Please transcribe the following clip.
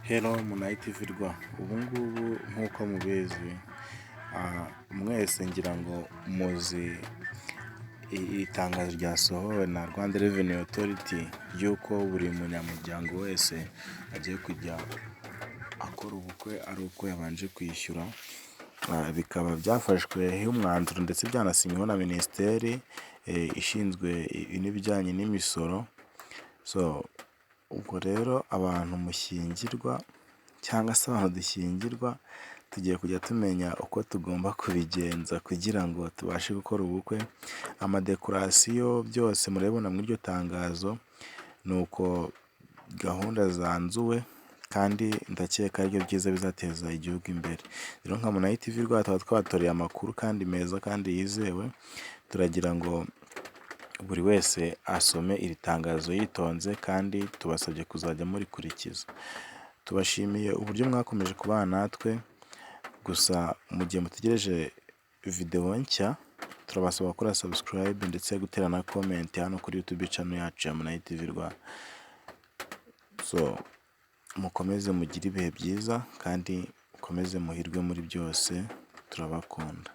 Hello Munayiti TV Rwa, ubu ngubu nk'uko mubizi mwese, ngira ngo muzi itangazo ryasohowe na Rwanda Revenue Authority ry'uko buri munyamuryango wese agiye kujya akora ubukwe ari uko yabanje kwishyura, bikaba byafashweho umwanzuro ndetse byanasinyweho na Minisiteri ishinzwe n'ibijyanye n'imisoro. So ubwo rero abantu mushyingirwa cyangwa se abantu dushyingirwa, tugiye kujya tumenya uko tugomba kubigenza kugira ngo tubashe gukora ubukwe, amadekorasiyo byose murabibona muri iryo tangazo, ni uko gahunda zanzuwe kandi ndakeka aribyo byiza bizateza igihugu imbere. Rero nka Munayiti TV Rwa tuba twabatoreye amakuru kandi meza kandi yizewe, turagira ngo buri wese asome iri tangazo yitonze kandi tubasabye kuzajya murikurikiza. Tubashimiye uburyo mwakomeje kubana natwe, gusa mu gihe mutegereje videwo nshya, turabasaba gukora subscribe ndetse gutera na comment hano kuri YouTube channel yacu ya Munayiti TV Rwa. So mukomeze mugire ibihe byiza kandi mukomeze muhirwe muri byose, turabakunda.